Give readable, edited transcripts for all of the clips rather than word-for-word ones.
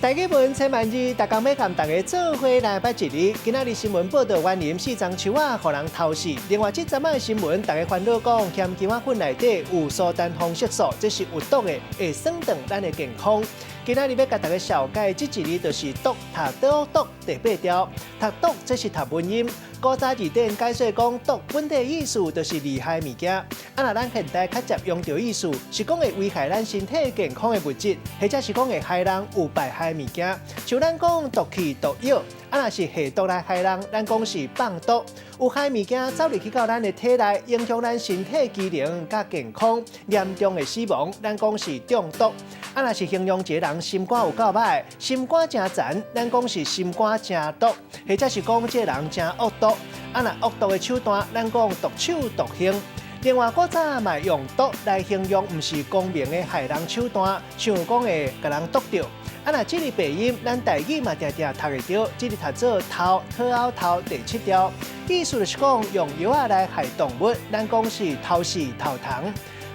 台語文千萬字，逐工欲佮大家做伙來捌一字。今仔日新聞報道，雲林四欉樹仔予人偷死。另外，這陣仔的新聞，大家煩惱講，鹹薑仔粉內底有蘇丹紅色素，這是有毒的，會損斷咱的健康。今仔日欲共大家紹介這一字，就是毒，讀倒毒第八調，讀毒，這是讀文音。古早字典解說講，毒本底意思就是厲害物件。啊，若咱現代較捷用著意思，是講會危害咱身體健康的物質，或者是講會害人有敗害物件。像咱講毒氣、毒藥，啊，若是下毒來害人，咱講是放毒。有害物件走入去到咱的體內，影響咱身體機能佮健康，嚴重的死亡，咱講是中毒。啊，若是形容一个人心肝有夠歹，心肝誠殘，咱講是心肝誠毒，或者是講這个人誠惡毒。啊，若惡毒的手段，咱講毒手毒行。另外，古早嘛用毒來形容毋是光明的害人手段，像講會共人毒著。啊，若這个白音，咱台語嘛定定讀會著，這个讀做偷，討後頭第七調，意思就是講用藥仔來害動物，咱講是偷死偷蟲。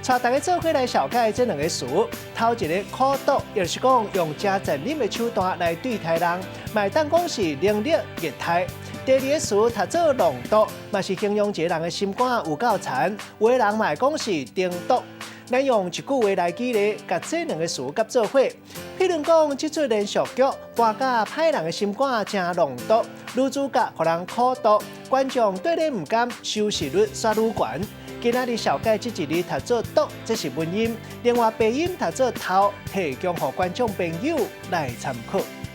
帶大家做伙來紹介這兩個詞，頭一个苦毒，也就是講用誠殘忍的手段來對待人，嘛會當講是冷熱虐待。第二個詞讀做浪毒，嘛是形容一個人的心肝有夠殘，有的人嘛會講是中毒。咱用一句話來舉例，共這兩個詞佮做伙。譬如講，這齣連續劇搬甲歹人的心肝誠浪毒，女主角予人苦毒，觀眾對咧毋甘，收視率煞愈懸。今仔日紹介這一字讀做毒，這是文音；另外白音讀做偷，提供予觀眾朋友來參考。